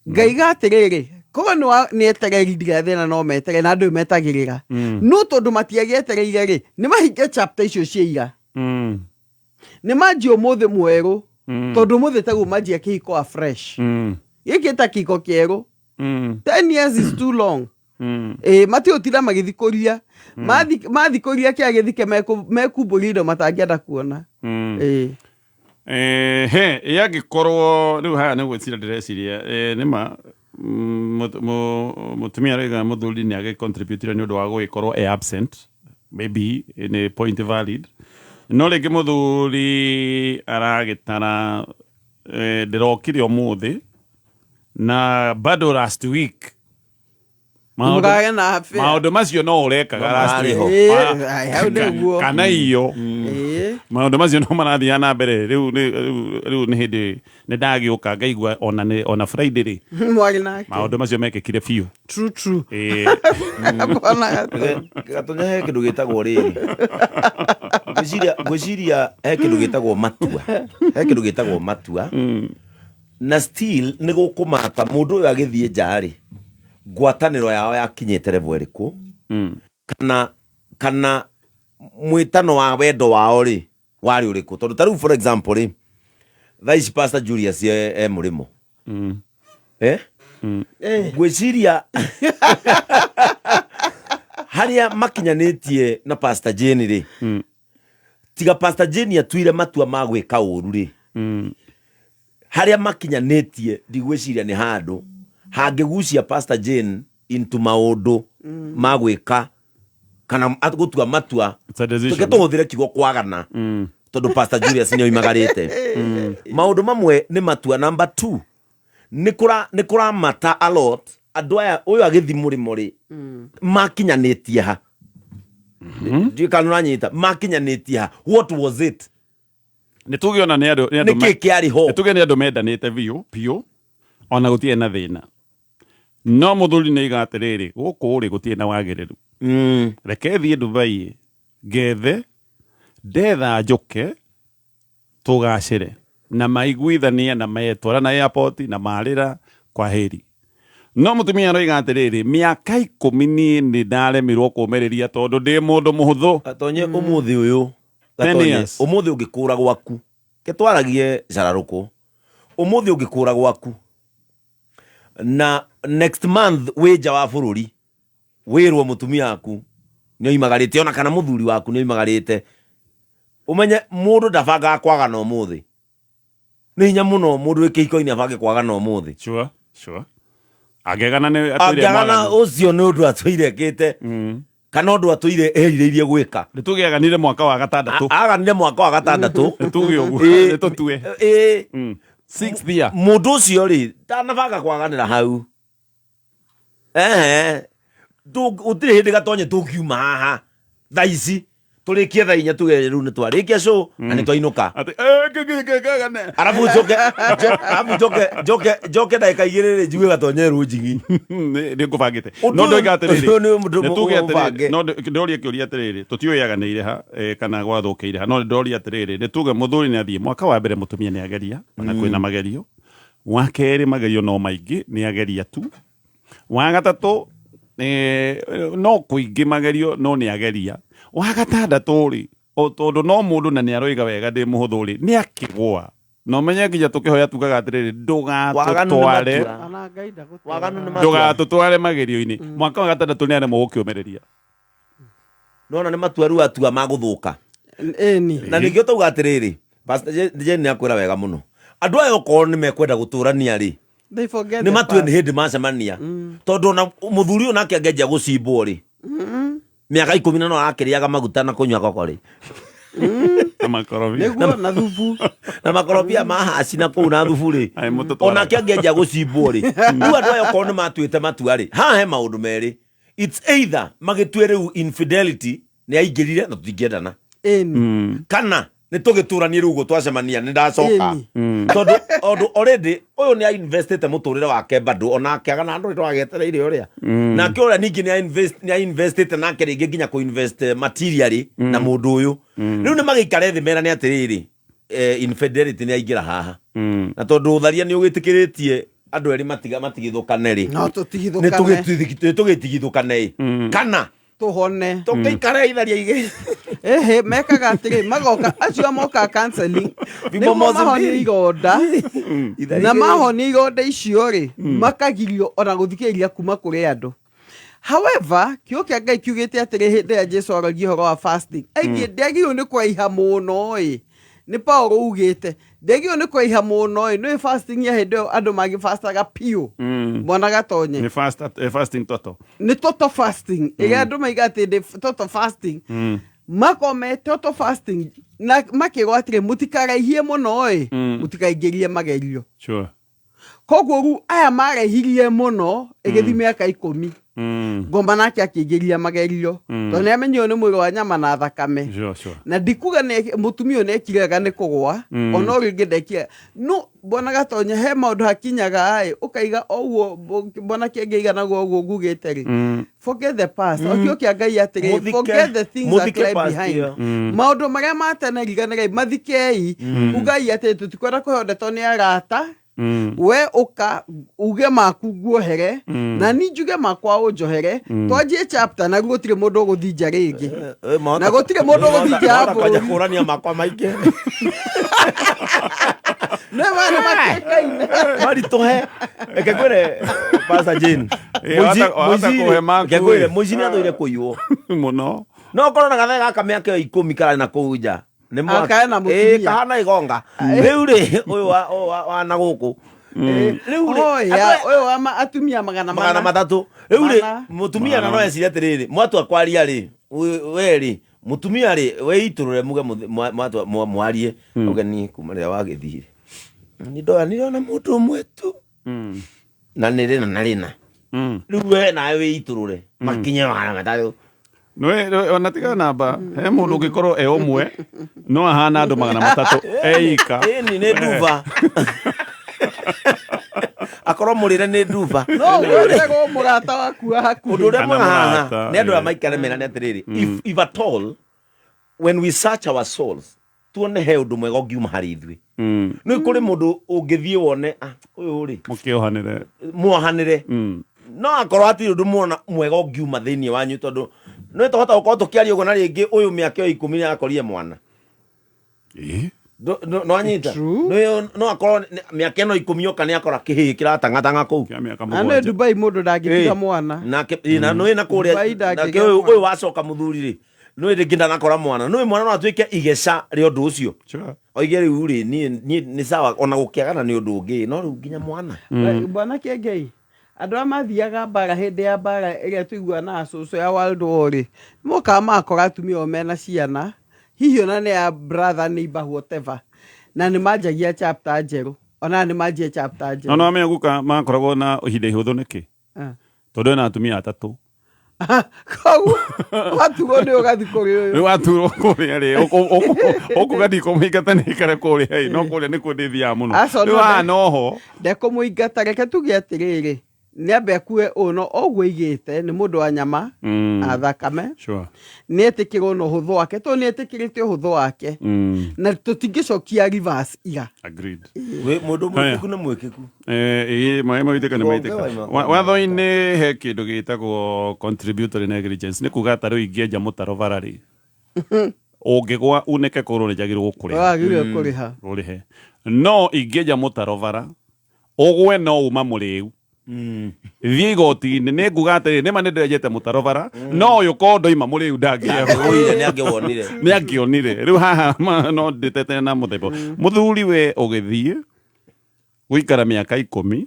Ngaiga atĩrĩrĩ, koguo nĩ etereri ndigathĩna, no metere na andũ metagĩrĩra, no tondũ matiagĩetereire rĩ, nĩ mahinge chapter icio cia ira, nĩ manjie ũmũthĩ mwerũ, tondũ ũmũthĩ taguo manjia kĩhiko afresh, gĩkĩ ta kĩhiko kĩerũ. 10 years is too long. Ĩ matiũtinda magĩthikũria, mathikũria kĩa gĩthike mekumbũria indo matangĩenda kuona. Ĩ. He ĩ angĩkorwo rĩu haha nĩ gwĩciria ndĩreciria, nĩma mũtumia aroiga mũthuri nĩ agĩcontributire nĩ ũndũ wa gũgĩkorwo e absent, maybe nĩ point valid, no rĩngĩ mũthuri aragĩtara, ndĩrokire ũmũthĩ na bado last week Mũkagĩa na affair. Maũndũ macio no ũrekaga No last mararĩ week. ho. Ĩ, ai, hau nĩguo. Kana iyo Ĩ. Maũndũ macio no marathiaga na mbere rĩu rĩu nĩ hĩndĩ nĩ ndagĩũka ngaigua ona ona Friday rĩ mwarĩ nake. Maũndũ macio mekĩkire biũ. True, true. Ĩ. Bwana Gatonye. Gatonya, he kĩndũ gĩtagwo rĩrĩ, ngwĩciria he kĩndũ gĩtagwo matua, he kĩndũ gĩtagwo matua, na still nĩ gũkũmata mũndũ ũyũ agĩthiĩ nja rĩ, ngwatanĩro yao yakinyĩte level ĩrĩkũ, kana mwĩtano wa wendo wao rĩ warĩ ũrĩkũ? Tondũ ta rĩu, for example rĩ, thaa ici Pastor Julius e mũrĩmo, eh? Eh. Ngwĩciria harĩa makinyanĩtie na Pastor Jane rĩ, tiga Pastor Jane atuire matua ma gwĩka ũru rĩ, harĩa makinyanĩtie ndigwĩciria nĩ handũ hangĩgucia Pastor Jane into maũndũ ma gwĩka kana gũtua matua. It's a decision. Tũke tũhũthĩre kiugo kwagana, tondũ Pastor Julius nĩ oimagarĩte. Maũndũ mamwe nĩ matua. Number two, nĩ kũramata a lot andũ aya, ũyũ agĩthi mũrĩmo rĩ, makinyanĩtie ha? Ndiũĩ kana ũranyita. Makinyanĩtie ha? What was it? Nĩ tuge ona nĩ andũ nĩ kĩ kĩarĩ ho? Nĩ tuge nĩ andũ mendanĩte biũ biũ, ona gũtirĩ na thĩna, no mũthuri nĩ aiga atĩrĩrĩ, gũkũ rĩ gũtirĩ na wagĩrĩru, reke thiĩ Dubai ngethe, ndetha njũke tũgacĩre, na maiguithania na metwara na airport na marĩra kwa heri. No mũtumia aroiga atĩrĩrĩ, mĩaka 10 niĩ nĩ ndaremirwo kũmĩrĩria tondũ ndĩ mũndũ mũhũthũ. Gatonye, ũmũthĩ ũyũ 10 Gatonye, years. Ũmũthĩ ũngĩkũra gwaku, ke twaragie cararũkũ, ũmũthĩ ũngĩkũra gwaku na next month wĩ nja wa bũrũri, wĩrwo mũtumia waku nĩ oimagarĩte ona kana mũthuri waku nĩ oimagarĩte, ũmenye mũndũ ndabangaga kwagana ũmũthĩ. Nĩ hinya mũno mũndũ wĩ kĩhiko-inĩ abange kwagana ũmũthĩ. Sure, angĩagana nĩ atũire Angĩagana, mwaganu. ũcio nĩ ũndũ atũire ekĩte kana ũndũ atũire erirĩirie gwĩka. Nĩ tũgĩaganire mwaka wa gatandatũ. Aganire mwaka wa gatandatũ. Nĩ tuge ũguo. Nĩ tũtue. Sixth year. Mũndũ ũcio rĩ, ndanabanga kwaganĩra hau. Ehe, gũtirĩ hĩndĩ, Gatonye, tũngiuma haha thaa ici tũrĩkie thaa 4, tuge rĩu nĩ twarĩkia show na nĩ twainũka. Atĩ, eh, kĩ- Arabu njoke arabu njoke ndagĩka 2 rĩ, njigue Gatonye rũnjigi. Nĩ ngũbangĩte. Ũndũ No ũyũ- ndoiga atĩrĩrĩ, ũyũ nĩ ũndũ nĩ tuge atĩrĩrĩ, mũbange. no ndoria kĩũria atĩrĩrĩ, tũtiũĩ aganĩire ha, kana gwathũkĩire ha, no ndoria atĩrĩrĩ, nĩ tuge mũthuri nĩ athiĩ mwaka wa mbere, mũtumia nĩ ageria, ona kwĩna magerio, wa kerĩ magerio no maingĩ, nĩ ageria tu, wa gatatũ, no kũingĩ magerio, no nĩ ageria, wa gatandatũ rĩ, o tondũ no mũndũ na nĩ aroiga wega ndĩ mũhũthũ rĩ, nĩ akĩgũa na ũmenye nginya tũkĩhoya tugaga atĩrĩrĩ, Waganu nĩ ndũgatũtware matua. Ona Ngai ndagũtwaraga. Waganu nĩ matua. Ndũgatũtware magerio-inĩ. Mwaka wa gatandatũ nĩ aremwo gũkĩũmĩrĩria. Nona nĩ matua rĩu atua ma gũthũka. Ĩni. Na ningĩ tauga atĩrĩrĩ, Pastor Jane nĩ akwĩra wega mũno, andũ aya okorwo nĩ mekwenda gũtũrania rĩ, They forget nĩ the matue nĩ past. hĩndĩ macemania, tondũ ona mũthuri ũyũ nake angĩanjia gũcimbwo rĩ, mĩaka 10 na no arakĩrĩaga maguta na kũnyua kokorĩ. Na makorobia. Nĩguo na thubu. Na makorobia ma haci na kũu na thubu rĩ, Ai, mũtũtwaraga. onake angĩanjia gũcimbwo rĩ, rĩu andũ aya okorwo nĩ matuĩte matua rĩ, haha he maũndũ merĩ, it's either magĩtue rĩu infidelity nĩ aingĩrire na tũtingĩendana, Ĩni. kana nĩ tũgĩtũranie rĩu ũguo twacemania nĩ ndacoka. Ĩni. Tondũ tondũ already ũyũ nĩ ainvestĩte mũtũrĩre wake bado, ona akĩaga na andũ ndwagetereire ũrĩa nake ũrĩa ningĩ nĩ ainvestĩte nake rĩngĩ nginya kũ invest materially na mũndũ ũyũ. Rĩu nĩ magĩikare thĩ merane atĩrĩrĩ, infidelity nĩ aingĩra haha, na tondũ ũtharia nĩ ũgĩtĩkĩrĩtie andũ erĩ matigithũkane rĩ, No nĩ tũtigithũkane. Nĩ tũgĩtigithũkane ĩ kana Tũhone. Tũkĩikare itharia igĩrĩ. Ĩhĩ, mekaga atĩrĩ, magoka acio mokaga counseling Vimo nĩguo mozi mahonie mbili. ironda, Itharia na igĩrĩ. mahonia ironda icio rĩ, makagirio ona gũthikĩrĩria kuma kũrĩ andũ. However, kiugo kĩa Ngai kiugĩte atĩrĩ, hĩndĩ ĩrĩa Jesu aragia ũhoro wa fasting, aingĩ ndĩagĩrĩirwo nĩ kũraiha mũno ĩ, nĩ Paul ugĩte ndĩagĩrĩirwo nĩ kũraiha mũno ĩ, nĩ fasting ya hĩndĩ ĩyo andũ magĩfastaga piũ, mwana gatonye. Nĩ fasting toto. Nĩ total fasting ĩrĩa andũ maiga atĩ ndĩ total fasting, makome total fasting na makĩrwo atĩrĩ, mũtikaraihie mũno ĩ, mũtikaingĩrie magerio. Koguo rĩu aya maraihirie mũno, ĩgĩthiĩ mĩaka 10, ngoma nake akĩingĩria magerio, tondũ nĩ amenyire nĩ mwĩrĩ wa nyama na thakame. Sure, sure. Na ndikuga nĩ mũtumia ũyũ nĩekire wega nĩ kũgwa, ona ũrĩa ũngĩ ndekire, no mbona gatonya he maũndũ hakinyaga ĩ, ũkaiga ũguo, mbona kĩngĩiga naguo ũguo ngugĩte rĩ, forget the past. O kiugo kĩa Ngai atĩrĩ, forget the things that Mũthike lie past behind. ĩyo. Maũndũ marĩa ma tene riganĩrai, mathikei, ugai atĩ tũtikwenda kũheo ndeto nĩ arata. We ũka uge maku nguohere, na ni njuge makwa ũnjohere, twanjie chapter na gũtirĩ mũndũ ũgũthiĩ nja rĩngĩ, na gũtirĩ mũndũ ũgũthiĩ nja ya kwanja bũrũri. kũrania makwa maingĩ. Nĩ ma nĩ matuĩkaine. Maritũhe, reke ngwĩre, Pastor Jane. Wahota kũhe maku, Reke ngwĩre, ĩ. mũici nĩ athũire kũiywo Mũno. No korwo na gathee gaka mĩaka ĩyo 10 kararĩ na kũu nja nĩ mwaki. Akae na mũtumia. Ĩ, kahana igonga rĩu rĩ, ũyũ wa na gũkũ rĩu rĩ, Oya, ũyũ wa atumia magana magana mana. 300 rĩu rĩ, Mana. mũtumia na no ecirie atĩrĩrĩ, mwatua kwaria rĩ, we rĩ, mũtumia rĩ, wĩitũrũre muge mwatua mwarie uge niĩ kuma rĩrĩa wagĩthire nĩ ndoya nĩrona mũndũ ũmwe tu na nĩ rĩna na rĩna. Rĩu we nawe wĩitũrũre makinye 300. Nĩ ona tiga namba, he mũndũ ũngĩkorwo e ũmwe no ahana andũ 300 eika. Ĩni nĩ nduba, akorwo mũrĩre nĩ nduba. No wetagwo mũrata waku wa hakuhĩ. Ũndũ ũrĩa Kana mwega haha mũrata, nĩ andũ aya ĩ. maikare merane atĩrĩrĩ, if at all when we search our souls, tuone he ũndũ mwega ũngiuma harĩ ithuĩ, nĩ kũrĩ mũndũ ũngĩthiĩ wone, ah, ũyũ rĩ, Mũkĩohanĩre. Mwohanĩre. No akorwo hatirĩ ũndũ mwona mwega ũngiuma thĩinĩ wanyu, tondũ nĩ tũhota gũkorwo tũkĩaria ũguo na rĩngĩ ũyũ mĩaka ĩyo 10 nĩ akorire mwana. Nĩwanyita? No akorwo mĩaka ĩno 10 oka nĩ akora kĩhĩĩ kĩratang'atang'a kũu. Kĩa mĩaka Na nĩ 7. Dubai mũndũ ndangĩtiga mwana. Nake ĩ, na nĩ na kũrĩa Dubai ndangĩgĩa nake ũyũ mwana. Ũyũ wacoka mũthuri rĩ, nĩ rĩngĩ ndanakora mwana, nĩ mwana no atuĩke igeca rĩa ũndũ ũcio. Oige rĩu rĩ, niĩ nĩ sawa ona gũkĩagana nĩ ũndũ ũngĩ, no rĩu nginya mwana. Bwana Kĩengei, andũ arĩa mathiaga mbara hĩndĩ ya mbara ĩrĩa tũiguaga na acũcũ ya World War rĩ, mokaga magakora atumia ao mena ciana, hihi ona nĩ ya brother, neighbor, whatever, na nĩ manjagia chapter njerũ, ona nĩ manjie chapter No njerũ. no amenya guka makoragwo na ihinda ihũthũ nĩkĩ? Ah. Tondũ ena atumia atatũ. Koguo waturwo nĩ ũgathi kũrĩ ũyũ. Rĩu waturwo kũrĩa rĩ, ũkuga ndikũmũingata nĩ ikare kũrĩa ĩ, no kũrĩa nĩkuo ndĩthiaga mũno. Aca, Rĩu no haha noho. Ndekũmũingata, reke tuge atĩrĩrĩ, nĩ ambe akue ũũ, no ũguo aigĩte nĩ mũndũ wa nyama na thakame. Nĩ etĩkĩrwo na ũhũthũ wake, tondũ nĩ etĩkĩrĩte ũhũthũ wake, na tũtingĩcokia reverse ira. Agreed. Wĩ mũndũ Haya. mwĩkĩku nĩ mwĩkĩku. Ĩĩ, maĩ maitĩka nĩ Ng'ombe maitĩka. waima. Watho-inĩ he kĩndũ gĩtagwo contributory negligence, nĩ kuga ta rĩu ingĩenja mũtaro bara rĩ, ũngĩgwa unĩke kũgũrũ nĩ njagĩrĩirwo gũkũrĩha. Wagĩrĩirwo kũrĩha. Ũrĩhe. No ingĩenja mũtaro bara ũgwe no uma mũrĩu. Thiĩ igoti-inĩ nĩ nguga atĩrĩrĩ, nĩma nĩ ndĩrenjete mũtaro bara, no ũyũ ko ndoima mũrĩu ndangĩaga. Ũire nĩ angĩwonire. Nĩ angĩonire. Rĩu haha no ndĩtete na mũthemba. Mũthuri we ũgĩthiĩ gũikara mĩaka 10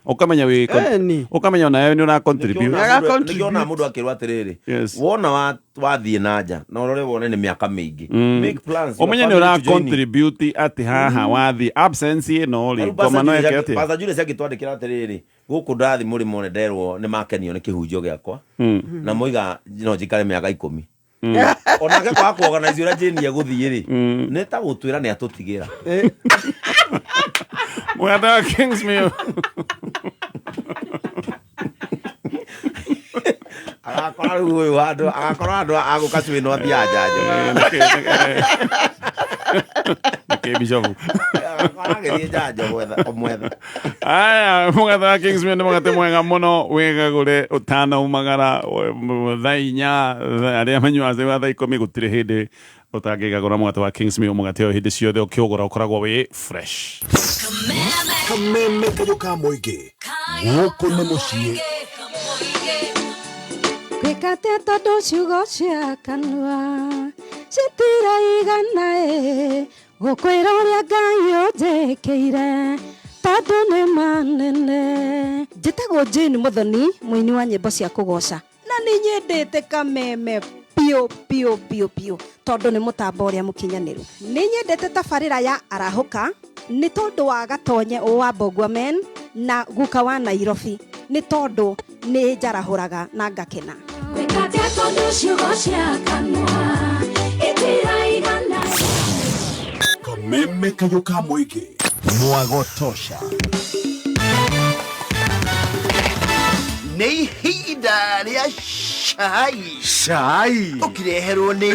ũkamenya wĩ Eni. ũkamenya onawe nĩ ũra contribute. Nĩara contribute. Nĩkĩo mũndũ akĩrwo atĩrĩrĩ, Yes. wona wathiĩ na nja na ũrore wone nĩ mĩaka mĩingĩ, make plans, your Ũmenye nĩ family ũra to join you. contribute atĩ haha wathiĩ absence ĩno rĩ, Rĩu ngoma no ĩke atĩa? Pastor Julius angĩtwandĩkĩra atĩrĩrĩ, gũkũ ndathi mũrĩmo nĩ nderwo nĩ makenio nĩ kĩhunjio gĩakwa na moiga no njikare mĩaka 10. Onake kwaga kuorganize ũrĩa Jane egũthiĩ rĩ, nĩ ta gũtwĩra nĩ atũtigĩra. Mũgate wa Kingsmill. Agakora rĩu ũyũ handũ, agakora handũ agũka cui no athiaga njanjo. Nĩkĩ bishofu? Agakora agĩthiĩ njanjo gwetha kũmwetha. Aya, mũgate wa Kingsmill nĩ mũgate mwega mũno, wĩgagũre ũtanaumagara thaa 4, arĩa manyuaga cai wa thaa 10 gũtirĩ hĩndĩ ũtangĩgagũra mũgate wa Kingsmill. Mũgate ũyũ hĩndĩ ciothe ũkĩũgũra ũkoragwo wĩ fresh. Kameme kayũ ka mũingĩ, gũkũ nĩ mũciĩ. Gwĩkate tondũ ciugo cia kanua citiraigana ĩ gũkwĩra ũrĩa Ngai ũnjĩkĩire tondũ nĩ manene. Njĩtagwo Jane Muthoni, mũini wa nyĩmbo cia kũgoca, na nĩ nyendete Kameme biũ biũ biũ biũ tondũ nĩ mũtambo ũrĩa mũkinyanĩru. Nĩ nyendete tabarĩra ya Arahũka nĩ tondũ wa Gatonye wa Mbogua Men na guka wa Nairobi, nĩ tondũ nĩ njarahũraga na ngakena. Gwĩkate tondũ ciugo cia kanua itiraigana. Kameme kayũ ka mũingĩ, mwago tosha. Nĩ ihinda rĩa cai. Cai ũkĩreherwo nĩ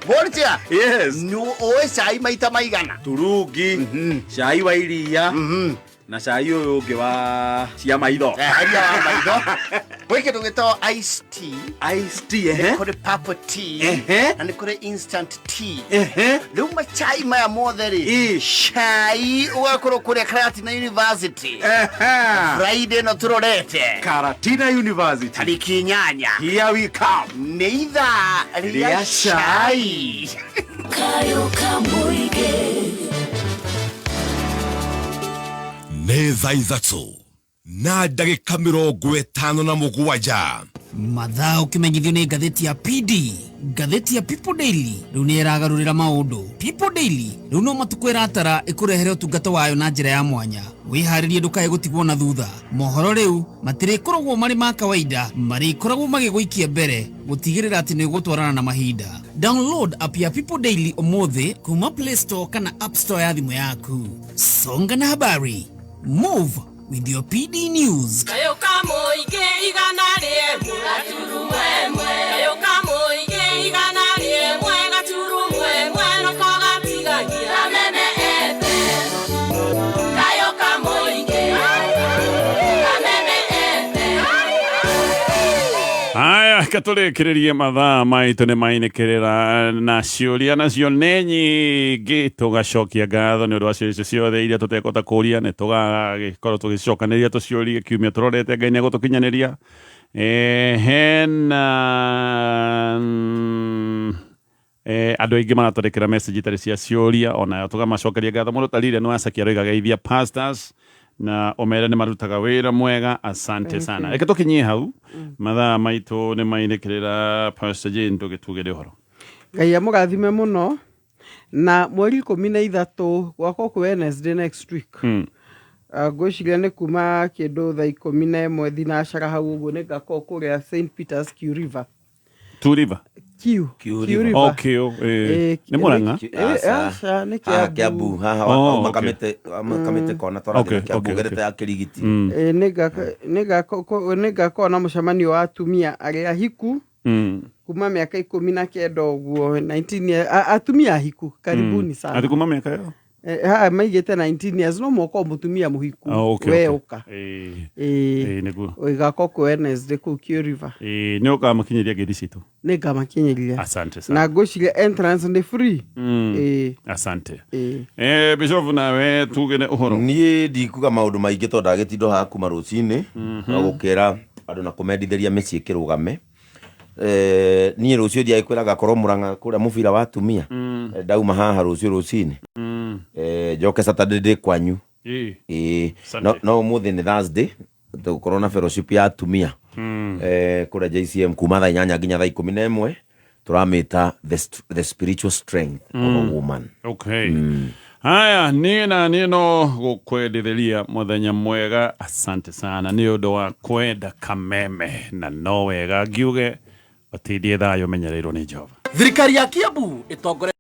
Borja. Yes. Nĩ ũĩ cai maita maigana? Turungi, cai wa iria na cai ũyũ ũngĩ wa cia maitho. Iria wa maitho. Gwĩ kĩndũ gĩtagwo iced tea. Iced tea, ehe. Nĩ kũrĩ purple tea. Ehe. Na nĩ kũrĩ instant tea. Ehe. Rĩu macai maya mothe rĩ, cai ũgakorwo kũrĩa Karatina University. Ehe. Friday ĩno tũrorete. Karatina University. Tarĩki 8. Here we come. Nĩ ithaa rĩa Rĩa cai. Kayũ ka mũingĩ. Nĩ thaa 3 na ndagĩka 57. Mathaa ũkĩmenyithio nĩ ngathĩti ya PD, ngathĩti ya People Daily rĩu nĩ ĩragarũrĩra maũndũ. People Daily rĩu no matukũ ĩratara ĩkũrehere ũtungata wayo na njĩra ya mwanya. Wĩharĩrie ndũkae gũtigwo na thutha. Mohoro rĩu matirĩkoragwo marĩ ma kawaida, marĩkoragwo magĩgũikia mbere gũtigĩrĩra atĩ nĩ ũgũtwarana na mahinda. Download app ya People Daily ũmũthĩ kuma Play Store kana App Store ya thimũ yaku. Songa na habari, move with your PD News. Kayũ ka mũingĩ 101.1. Kayũ ka mũingĩ 101.1 noko gatigagia. Kameme FM. Kayũ ka mũingĩ. Kameme FM. Aya, katũrĩkĩrĩrie mathaa maitũ nĩ mainĩkĩrĩra na ciũria nacio nĩ nyingĩ, tũgacokia ngatho nĩ ũndũ wa ciũria icio ciothe iria tũtekũhota kũria, nĩ tũgagĩkorwo tũgĩcokanĩria tũciũrie kiumia tũrorete Ngai nĩ egũtũkinyanĩria. Hena andũ aingĩ maratwandĩkĩra message itarĩ cia ciũria, ona tũgamacokeria ngatho. Mũndũ tarire nĩ wacakia aroiga geithia pastors na ũmere nĩ marutaga wĩra mwega, asante sana. Reke tũkinyie hau, mathaa maitũ nĩ mainĩkĩrĩra. Pastor Jane, ndũgĩtugĩre ũhoro. Ngai amũrathime mũno. Na mweri 13 gwakwo kwĩ Wednesday next week, ngwĩciria nĩ kuma kĩndũ thaa 11 thinacara hau ũguo, nĩ ngakorwo kũrĩa St Peters Q River. Two River. Q Q Q River. River. Oh, Q, nĩ Mũrang'a? Aca, nĩ Haha Kiambu. Kiambu haha. Oh, okay. Kamĩtĩ kona twarathiĩ Okay, na Kiambu okay, gerete okay. ya Kĩrigiti. Nĩ ngakorwo na mũcemanio wa atumia arĩa ahiku kuma mĩaka 19 ũguo, 19 atumia ahiku, karibuni sana. Ati kuma mĩaka ĩyo? Haha maigĩte 19 years, no mũhaka o mũtumia mũhiku. Oh, okay, we okay. ũka. Ĩĩ, nĩguo. Ĩgakorwo kũ Wednesday kũu Kio River. Ĩĩ, nĩ ũkamakinyĩria ngeithi citũ. Nĩ ngamakinyĩria. Asante sana. Na ngwĩciria entrance nĩ free. Ĩĩ. Asante. Ĩĩ. Bishop, nawe tugĩre ũhoro. Niĩ ndikuga maũndũ maingĩ tondũ ndagĩtindo haha kuma rũcinĩ no gũkĩra andũ na kũmendithĩria mĩciĩ kĩrũgame. Niĩ rũciũ thiaga kwĩra ngakorwo Mũrang'a kũrĩa mũbira wa atumia. Ndauma haha rũciũ rũcinĩ. Njoke Saturday ndĩ kwanyu. Ĩĩ. Sunday. No ũmũthĩ nĩ Thursday, tũgũkorwo na fellowship ya atumia kũrĩa JCM kuma thaa 8 nginya thaa 11. Tũramĩta the spiritual strength of a woman. Okay. Haya, niĩ na niĩ no gũkwendithĩria mũthenya mwega. Asante sana nĩ ũndũ wa kwenda Kameme, na no wega ngiuge ũtindie thayũ menyereirwo nĩ Jehova. Thirikari ya Kiambu ĩtongore